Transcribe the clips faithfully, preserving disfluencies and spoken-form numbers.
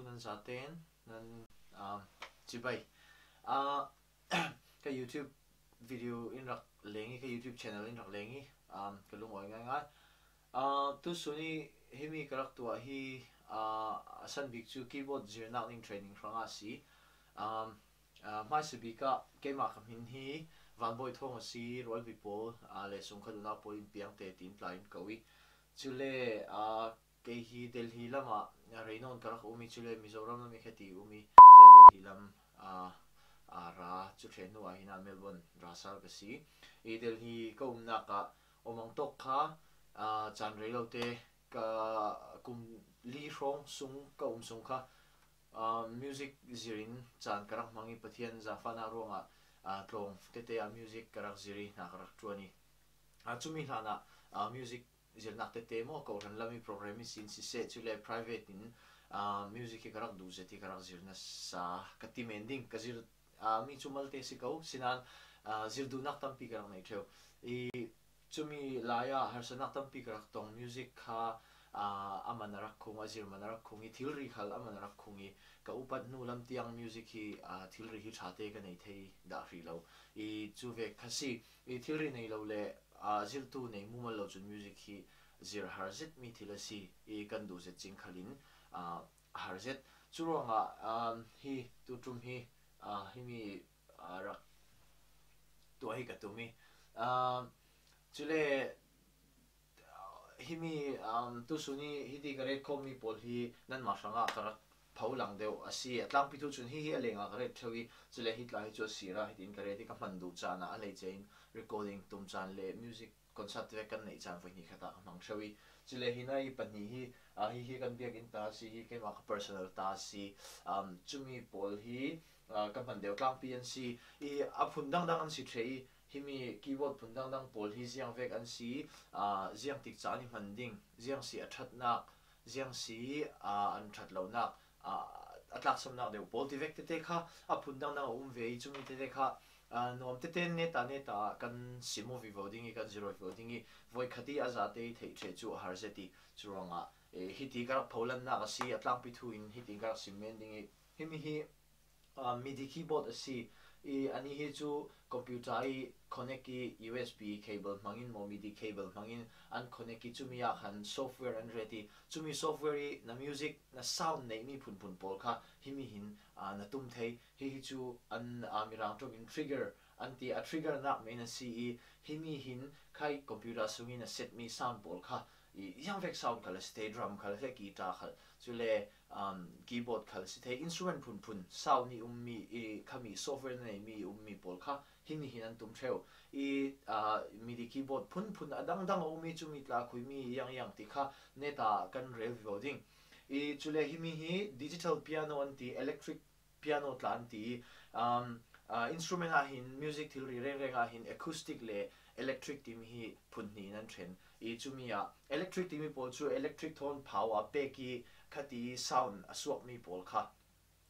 Nan zaten nan, um, chibai. Uh, ka YouTube video in rak lengi, ka YouTube channel in rak lengi, um, ka lungawi ngai ngai. Uh, tu suni himi ka rak tuah hi, uh, a san bik cu keyboard zirnak ning training hrang a si. Um, uh, hmaisa bik ah keimah ka hmin hi Vanbawi Thawng a si, Rualpi pawl, uh, le sungkhat unau pawl in piangte tiin tla in ko i. Cule, uh, kei hi Delhi lamah, ah, rei nawn ka rak um i, cule Mizoram lam i khati um i, cule Delhi lam, ah, ah, ra cu ṭhen hnu ah hin ah Melbourne ra sal ka si. I Delhi ka umnak ah awmang tawk kha, ah, caan rei lo te ka kum li hrawng sung ka um sung kha, ah, music zir in caan ka rak hmang i Pathian zaangfahnak ruangah, ah, tlawng tete ah music ka rak zir i hna ka rak ṭuan i, ah, cumi hlan ah, ah, music zirnak tete maw, kohhran lam i program i sin siseh, cule private in, ah, music hi ka rak duh zet i ka rak zir nasa ka ti men ding. Ka zir, ah, mi cu malte si ko, sinan, ah, zir duhnak tampi ka rak nei ṭheu. I cumi lai ah harsatnak tampi ka rak tong. Music kha, ah, a man a rak khung, a zir man a rak khung i, thilri khal a man a rak khung i, ka upat hnu lam tiang music hi, ah, thilri hi ṭha te ka nei thei dah hrih lo. I cu vek kha si. I thilri nei lo le, ah, zirtu nei mumal lo cun music hi zir har zet mi thil a si. I kan duh zet cing khal in, ah, a har zet. Cu ruangah, ah, hi tu ṭum hi, ah, himi, ah, rak tuah hi ka tum i, ah, cule himi, um, tu suni hiti ka ret khawmmi pawl hi nanmah hrangah ka rak pho lang deuh a si. A tlangpi thu cun hihi a lengah ka ret ṭheu i, cule hi tla hi cu a sir ah hitin ka ret i ka hman duh caan ah a lei cein recording tum caan le music concert vek kan neih caan voi hnih khat ah ka hmang ṭheu i, cule hi na i pahnih hi, ah, hihi kan biakinn ta a si, hi keimah ka personal ta a si. Um, cumi pawl hi, ah, ka hman deuh tlangpi an si i, a phun dangdang an si ṭheh i, himi keyboard phun dangdang pawl hi ziang vek an si, ah, ziang tik caah an i hman ding, ziang si a ṭhatnak, ziang si, ah, an ṭhat lonak, ah, a tlaksamnak deuh pawl ti vek tete kha a phun dangdang a um ve i, cumi tete kha, ah, nuam tete neta neta kan sim aw vivo ding i, kan zir aw vivo ding i, voikhat i a zate i theih ṭheh cu a har zet i, cu ruangah, eh, hiti ka rak pholannak a si, a tlangpi thu in hiti ka rak sim men ding i, himi hi, ah, MIDI keyboard a si i, ani hi cu computer i connect i, U S B cable hmangin maw, MIDI cable hmangin an connect i, cumi ah khan software an ret i, cumi software i na music, na sound neihmi phunphun pawl kha himi hin, ah, na tum thei. Hihi cu an, ah, Mirang ṭawng in trigger an ti, a triggernak men a si i, himi hin khai computer sungin a setmi sound pawl kha i, ziang vek sound khal a si thei, drum khal a si thei, guitar khal, cule, um, keyboard khal a si thei, instrument phunphun, sound i ummi i, khami software na neimi i ummi pawl kha himi hin an tum ṭheu i, ah, MIDI keyboard phunphun a dangdang a um i, cumi tla khuimi iang iang ti kha neta kan rel vivo ding i, cule himi hi digital piano an ti, electric piano tla an ti i, um, ah, instrument ah hin, music thilri rengreng ah hin acoustic le electric timi hi phun hnih in an ṭhen i, cumi ah electric timi pawl cu electric thawn phau a pek i, khati sound a suakmi pawl kha,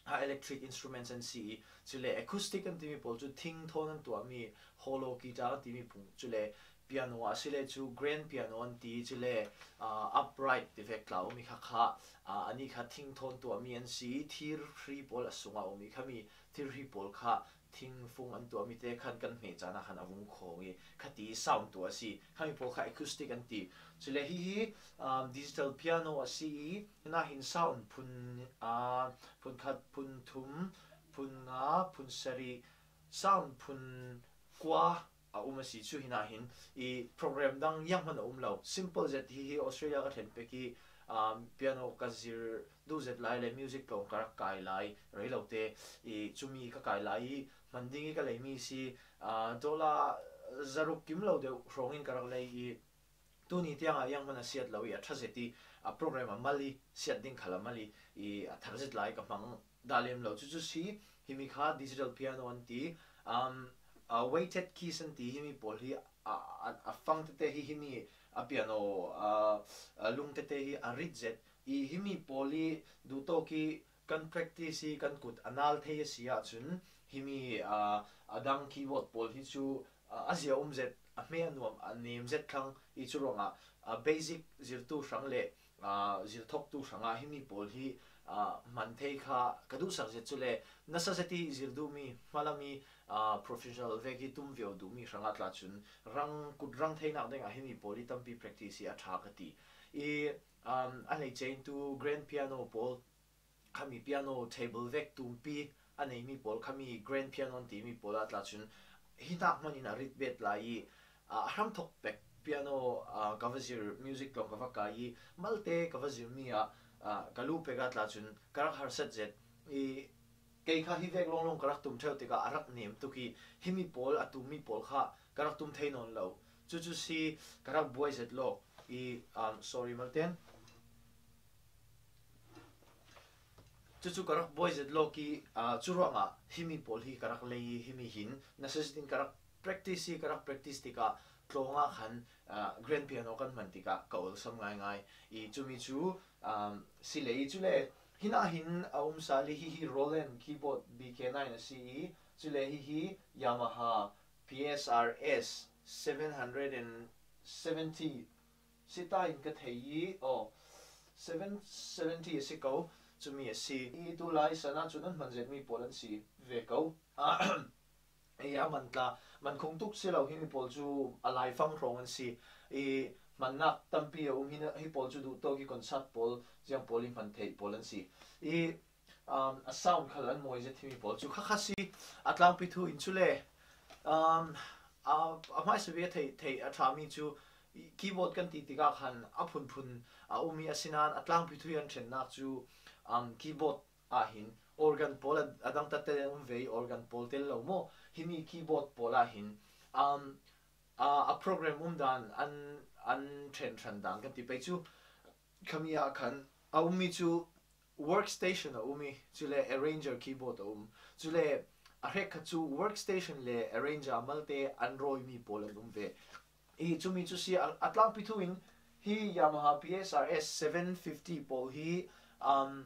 ah, electric instruments an si i, cule acoustic an timi pawl cu thing thawn an tuahmi, hollow guitar an timi phung, cule piano ah a si le cu grand piano an ti, cule, ah, upright ti vek tla um i kha kha, ah, anih kha thing thawn tuahmi an si i, thir hri pawl a sungah um i, khami thir hri pawl kha thingfung an tuahmi te khan kan hneh caan ah khan a vung khawng i, khati sound tuah a si. Khami pawl kha acoustic an ti. Cule hihi, um, digital piano a si i, nahin sound phun, ah, phun khat, phun thum, phun nga, phun sarih, sound phun kua a um a si cu, hi nahin i program dang iang hman a um lo. Simple zet hihi Australia ka ṭhen pek i, um, piano ka zir duh zet lai le music tlawng ka rak kai lai rei lo te i, cumi ka kai lai i hman ding i ka leimi si, ah, dollar zaruk kim lo deuh hrawngin ka rak lei i, tuni tiangah iang hman a siat lo i a ṭha zet i, a program a mal i siat ding khal a mal i, i a thar zet lai ka hmang dah lem lo. Cucu si, himi kha digital piano an ti, um, a weighted keys an ti, himi pawl hi a, a, a fang tete hi, himi a piano, a, a lung tete hi a rit zet i, himi pawl i duhtawk i kan practice i kan kut a nal thei a si ahcun himi, a, a dang keyboard pawl hi cu, a, a zia um zet, a hme a nuam, a nem zet thlang i, cu ruangah, a, basic zirtu hrang le, a, zir thawktu hrangah himi pawl hi, ah, hman thei kha ka duhsak zet cu le nasa zet i zir duhmi, hmalami, ah, professional vek i tum viau duhmi hrangah tla cun rang, kut rang theinak dingah himi pawl i tampi practice i a ṭha ka ti. I, um, a hlei cein tu grand piano pawl, khami piano table vek tumpi a neimi pawl, khami grand piano an timi pawl ah tla cun hi hnak hman in a rit bet lai i, ah, a hramthok pek piano, ah, ka va zir, music tlawng ka va kai i, malte ka va zirmi ah, ah, ka lu pek ah tla cun ka rak harsat zet i, kei kha hi vek lawnglawng ka rak tum ṭheu tikah a rak nem tuk i, himi pawl a tummi pawl kha ka rak tum thei nawn lo. Cucu si ka rak buai zet lawk i, um, sorry, malten. Cucu ka rak buai zet lawk i, ah, cu ruangah himi pawl hi ka rak lei i, himi hin nasa zet in ka rak practice i, ka rak practice tikah tlawng ah khan, ah, grand piano kan hman tikah ka olsam ngaingai i, cumi cu, um, si lei i, cule hi nahin a um sal i, hihi Roland keyboard B K nine a si i, cule hihi Yamaha P S R S seven hundred and seventy si ta in ka thei i, aw, seven seventy a si ko, cumi a si i, tulai san ah cun an hman zetmi pawl an si ve ko. I a man tla, man khung tuk si lo, himi pawl cu a laifang hrawng an si i, hmannak tampi a um. Hi, hi pawl cu duhtawk i concert pawl, ziang pawl i hman theih pawl an si i, um, a sound khal an mawi zet himi pawl cu kha kha si. A tlangpi thu in cule, um, a, a hmaisa bik a theih, theih a ṭhami cu keyboard kan ti tikah khan a phunphun a um i, asinain a tlangpi thu i an ṭhennak cu, um, keyboard ah hin organ pawl a, a dangtatte an um ve i, organ pawl tel lo maw? Himi keyboard pawl ah hin, um, a, a program um dan an, an ṭhen ṭhan dan kan ti pei cu, khami ah khan a ummi cu workstation a um i, cule arranger keyboard a um, cule a hrekkhat cu workstation le arranger malte an rawimi pawl an um ve. I cumi cu si a, a tlangpi thu in hi Yamaha P S R S seven fifty pawl hi, um,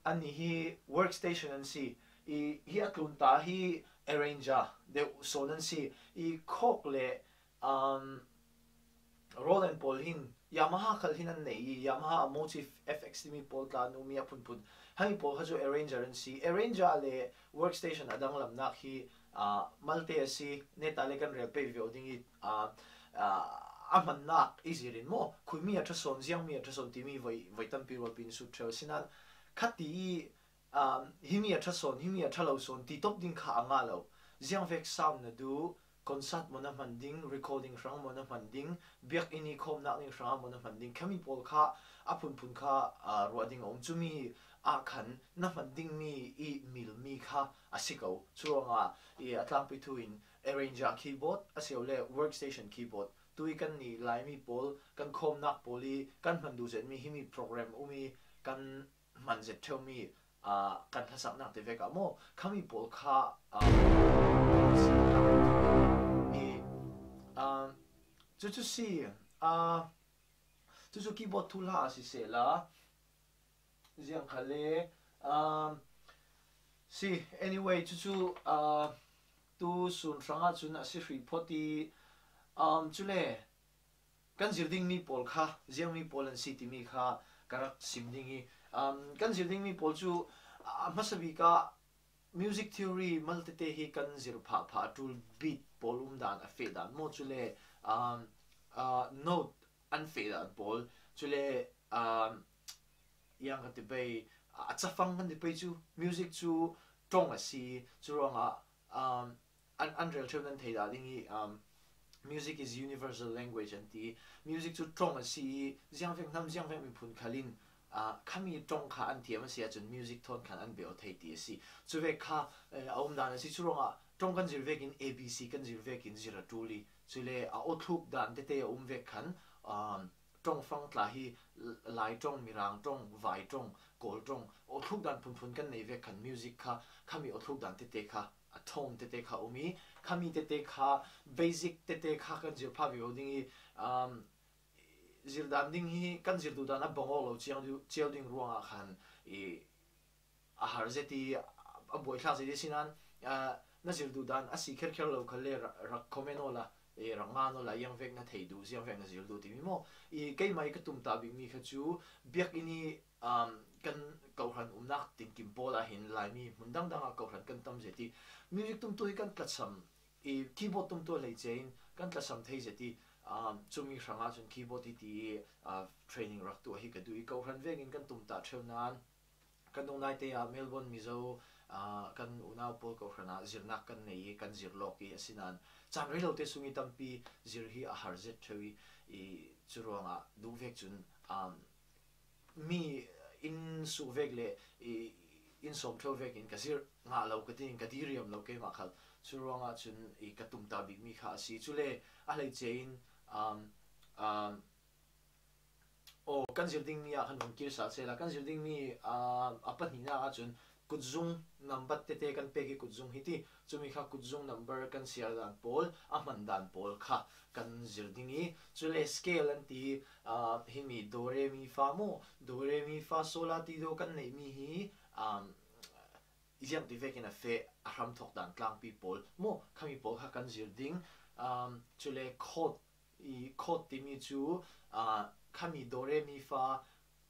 annih hi workstation an si i, hi a tlunta hi arranger deuh sawn an si i, Korg le, um, Roland pawl hin Yamaha khal hin an nei i, Yamaha a Motif F X timi pawl tla an um i, a phunphun hami pawl kha cu arranger an si. Arranger le workstation a danglamnak hi, ah, malte a si, neta le kan rel pei viau ding i, ah, ah, a hmannak i zir in maw, khuimi a ṭha sawn, ziangmi a ṭha sawn timi voi, voi tampi rualpi in sut ṭheu. Asinain khati i, um, himi a ṭha sawn, himi a ṭha lo sawn ti top ding kha a ngah lo. Ziangvek sound na duh, concert maw na hman ding, recording hrang maw na hman ding, biakinn i khawmnak ding hrang maw na hman ding, khami pawl kha a phunphun kha, ah, ruah ding a um. Cumi ah khan na hman dingmi i milmi kha a si ko. Cu ruangah i a tlangpi thu in arranger keyboard a si le workstation keyboard, tu i kan nih laimi pawl, kan khawmnak pawl i kan hman duh zetmi himi program um i kan hman zet ṭheumi, ah, kan hlasaknak te vek ah maw, khami pawl kha, ah, i, ah, cucu si, ah, cucu keyboard thuhla a si sehla, ziang kha le, ah, si, anyway, cucu, ah, tu sun hrangah cun a si hrih phawt i, um, cule kan zir dingmi pawl kha, ziangmi pawl an si timi kha ka rak sim ding i, um, kan zir dingmi pawl cu, a hmasa bik ah music theory mal tete hi kan zir phah phah, a ṭul beat pawl um dan, a feh dan maw, cule, um, uh, note an feh dan pawl, cule, um, yang ka ti pei, a cafang kan ti pei cu, music cu ṭong a si, cu ruangah, um, an, an rel ṭheu nan thei dah ding i, um, music is universal language an ti. Music cu ṭong a si i, ziangvek hnam, ziangvek miphun khal in, ah, khami ṭong kha an thiam a si ahcun music thawn khan an beo thei ti a si. Cu vek kha, eh, a um dan a si. Cu ruangah ṭong kan zir vekin, A B C kan zir vekin zir a ṭul i, cule a awthluk dan tete a um vek khan, um, ṭongfang tla hi Lai ṭong, Mirang ṭong, Vai ṭong, Kawl ṭong, awthluk dan phunphun kan nei vek khan music kha, khami awthluk dan tete kha, a tone tete kha um i, khami tete kha, basic tete kha kan zir phah vivo ding i, um, zir dan ding hi kan zir duh dan a bang awk lo ciang, cio ding ruangah khan i, a har zet i, a buaithlak zet i, sinan, ah, na zir duh dan a si kherkher lo khal le rak, rak comment awla, e, rak nga naw lai, ziang vek na thei duh, ziang vek na zir duh timi maw. I keimah i ka tumtah bikmi kha cu biakinn i, um, kan kohhran umnak tinkim pawl ah hin Laimi hmun dangdang ah kohhran kan tam zet i music tumtu hi kan tlasam i keyboard tumtu a hleice in kan tlasam thei zet i, um, cumi hrangah cun keyboard hi ti i, uh, training rak tuah hi ka duh i kohhran vekin kan tumtah ṭheu nain kan dong naite ah Melbourne Mizo, ah, kan unau pawl kohhran ah zirnak kan nei i kan zir lawk i asinain caan rei lote sung i tampi zir hi a har zet ṭheu i, i cu ruangah duh vek cun, um, mi in suh vek le i in sawm ṭheu vekin ka zir ngah lo ka ti in ka diriam lo keimah khal. Cu ruangah cun i ka tumtah bikmi kha a si. Cule a hleice in, um, um, aw, kan zir dingmi ah khan van kir sal sehla, kan zir dingmi, ah, a pahnihnak ahcun kutzung number tete kan pek i kutzung hi ti, cumi kha kutzung number kan siar dan pawl, a hman dan pawl kha kan zir ding i, cule scale an ti, ah, himi do re mi fa maw, do re mi fa so la ti do kan neihmi hi, ah, ziang ti vekin a feh, a hramthawk dan tlangpi pawl maw, khami pawl kha kan zir ding. Um, cule chord, i chord timi cu, ah, khami do re mi fa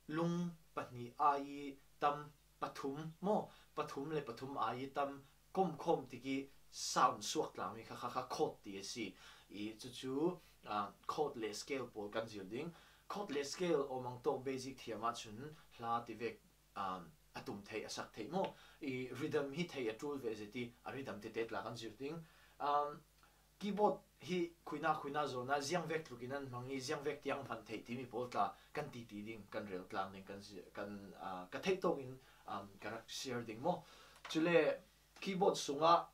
lung pahnih ai i tam pathum maw, pathum le pathum ai i tam komkhawm tik i sound suak tlangmi kha, kha, kha chord ti a si. I cucu, ah, chord le scale pawl kan zir ding. Chord le scale awmang tawk basic thiam ahcun hla ti vek, um, a tum theih, a sak theih maw? I rhythm hi theih a ṭul ve zet i a rhythm tete tla kan zir ding. Um, keyboard hi khuina, khuina zawn ah ziang vek tluk in an hmang i ziang vek tiang hman theih timi pawl tla kan titi ding, kan rel tlang ding, kan zi-, kan, ah, ka theih tawk in, um, ka rak share ding maw? Cule keyboard sungah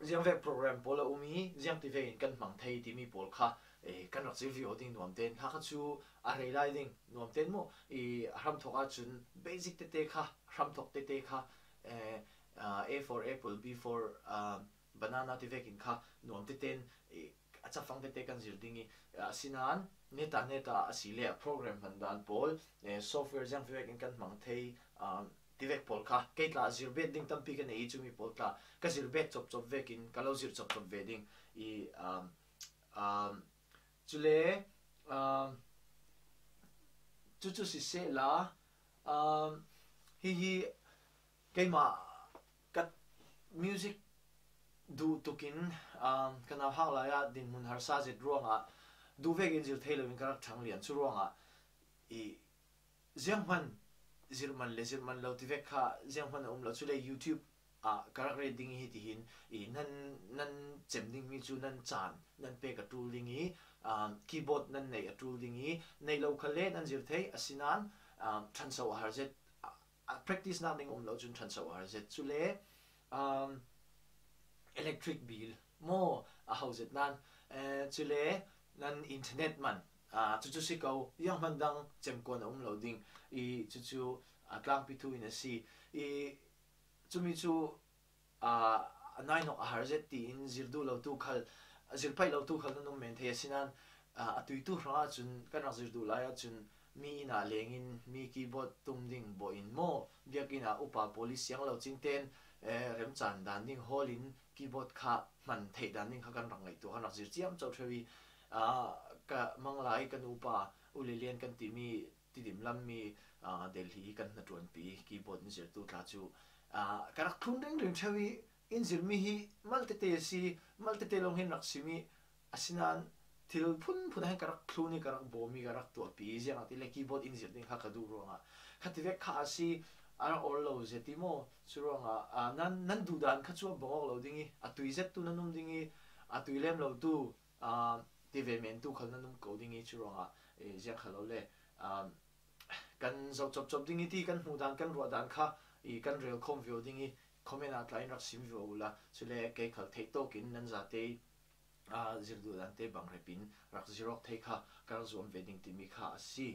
ziang vek program pawl a um i ziang ti vekin kan hmang thei timi pawl kha, eh, kan rak zir vivo ding nuam tein. Hla kha cu a rei lai ding nuam tein maw? I hramthawk ahcun basic tete kha, hramthawk tete kha, eh, ah, A for apple, B for, ah, banana ti vekin kha nuam tetein, eh, a cafang tete kan zir ding i, ah, asinain neta neta a si le a program hman dan pawl, eh, software ziang vekin kan hmang thei, ah, ti vek pawl kha kei tla zir bet ding tampi ka nei i cumi pawl tla ka zir bet copcop vekin ka lo zir copcop ve ding i, um, um, cule, um, cucu sisehla, um, hihi keimah ka music duh tukin, um, ka nauhak lai ah dinhmun harsa zet ruangah duh vekin zir thei loin ka rak ṭhang lian cu ruangah i zianghman zirhman le zirhman lo ti vek kha zianghman a um lo. Cule YouTube ah ka rak ret ding i hitihin i nan, nan cem dingmi cu nan caan nan pek a ṭul ding i, um, keyboard nan neih a ṭul ding i, neih lo khal le nan zir thei, asinain, um, ṭhanso a har zet, a, a practice nak ding um lo cun ṭhanso a har zet. Cule, um, electric bill maw a ho zet nan, eh, cule nan internet man, ah, cucu si ko, zianghman dang cemkuan a um lo ding i cucu, ah, tlangpi thu in a si i cumi cu, ah, a nainawk a har zet tiin zir duh lotu khal, zir paih lotu khal nan um men thei asinain, ah, a tuitu hrangah cun kan rak zir duh lai ahcun mi inn ah lengin mi keyboard tum ding bawh in maw, biakinn ah upa pawl i siang lo cingten, eh, remcaan dan ding hawl in keyboard kha hman theih dan ding kha kan rak ngaihtuah, kan rak zir ciamco ṭheu i, ah, ka mang lai kan upa U Le Lian kan timi Tidim lam mi, ah, Delhi kan hnaṭuanpi keyboard in zirtu tla cu, ah, ka rak thlun ringring ṭheu i in zirmi hi mal tete a si, mal tete lawng hin rak sim i, asinain thil phunphun ah hin ka rak thlun i ka rak bawm i ka rak tuahpi i ziangahtile keyboard in zir ding kha ka duh ruangah kha ti vek kha a si, a rak or lo zet i maw? Cu ruangah, ah, nan, nan duh dan kha cu a bang awk lo ding i a tui zettu nan um ding i a tui lem lotu, ah, ti ve mentu khal nan um ko ding i cu ruangah, eh, ziang kha lo le, ah, kan zoh copcop ding i ti kan hmuh dan kan ruah dan kha i kan rel khawm vivo ding i comment ah tla in rak sim vivo uhla, cule kei khal theih tawk in nan zate i, ah, zir duh dante bang rep in rak zir awk thei kha ka rak zuam ve ding timi kha a si.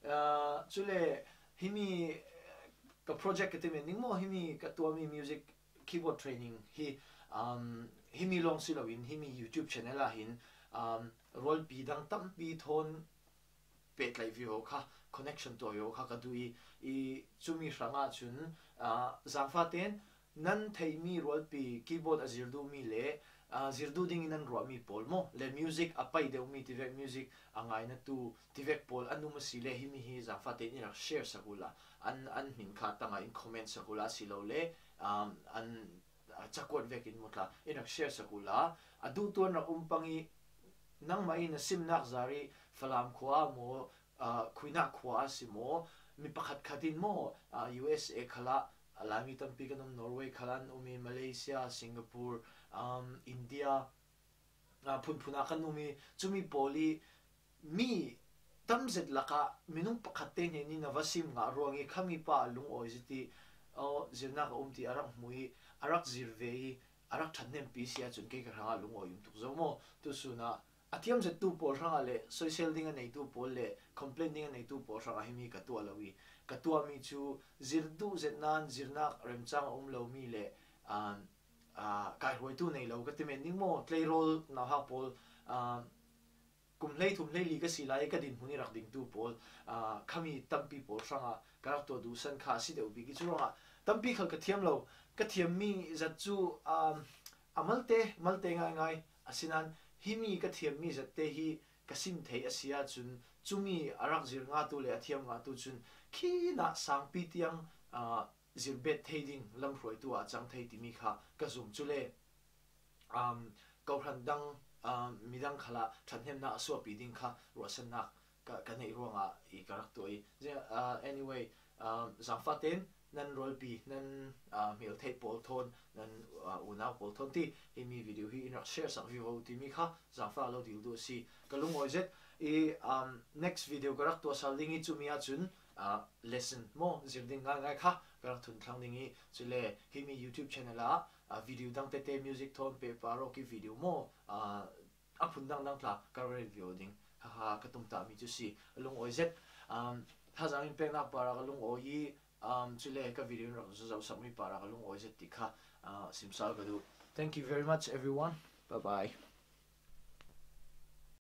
Ah, cule himi, eh, ka project ka ti men ning maw, himi ka tuahmi music keyboard training hi, um, himi lawng si loin himi YouTube channel ah hin, um, rualpi dang tampi thawn pehtlaih vivo kha, connection tuah vivo kha ka duh i, i cumi hrangah cun, ah, zangfah ten nan theihmi rualpi keyboard a zir duhmi le, Zirduh dingin an ruahmi pawl maw, le music a pai deuhmi tivek, music a ngainatu tivek pawl an um a si le, himi hi zangfate in i rak share sak ula, an, an hmin kha tangah in comment sak ula a si lo le, an cakuat vekin mutla in rak share sak ula. A duhtu an rak um pang i, nangmah in a simnak zari Falam khua maw, Khuinak khua a si maw, mi pakhatkhat in maw, U S A khalah, Laimi tampi kan um, Norway khalah an um i, Malaysia, Singapore, India, phunphun ah kan um i, cumi pawl i mi tamzet lakah minung pakhatte hnenin a va sim ngah ruang i, khami pa a lungawi zet i, aw, zirnak a um ti a rak hmu i, a rak zir ve i, a rak ṭhathnempi si ahcun kei ka hrangah lungawi um tuk zo maw? Tusun ah a thiamzettu pawl hrangah le soisel ding a neitu pawl le complain ding a neitu pawl hrangah himi ka tuah lo i, ka tuahmi cu zir duh zet nain zirnak remcang a um lomi le kaihruaitu nei lo ka ti men ding maw? Tleirawl nauhak pawl, kum hleithum hleili ka si lai i ka dinhmun i rak dingtu pawl, khami tampi pawl hrangah ka rak tuah duhsan kha a si deuh bik i, curuangah tampi khal ka thiam lo. Ka thiammi zat cu a malte, malte ngaingai. Asinain himi ka thiammi zatte hi ka sim theih a si ahcun, cumi a rak zir ngatu le a thiam ngatu cun khinah sangpi tiang zirbet thei ding lamhruaitu ah a cang thei timi kha ka zum. Cule kohhran dang, midang khalah ṭhathnemnak a suahpi ding kha ruahsannak ka, ka neih ruangah i ka rak tuah i, anyway, zangfah tein nan rualpi, nan hmel theih pawl thawn, nan unau pawl thawn ti himi video hi in rak share sak vivo timi kha zangfah lo dil duh a si. Ka lungawi zet i, next video ka rak tuah sal ding i, cumi ahcun lesson maw, zir ding ngaingai kha ka rak thun thlang ding i, cule himi YouTube channel ah video dang tete, music thawn, pehpar awk i video maw, a phun dangdang tla ka rel vivo ding. Haha, ka tumtahmi cu si. A lungawi zet. Thazaang in peknak parah ka lungawi i, cule ka video in rak zozauhsakmi parah ka lungawi zet ti kha simsal ka duh. Thank you very much, everyone. Bye bye.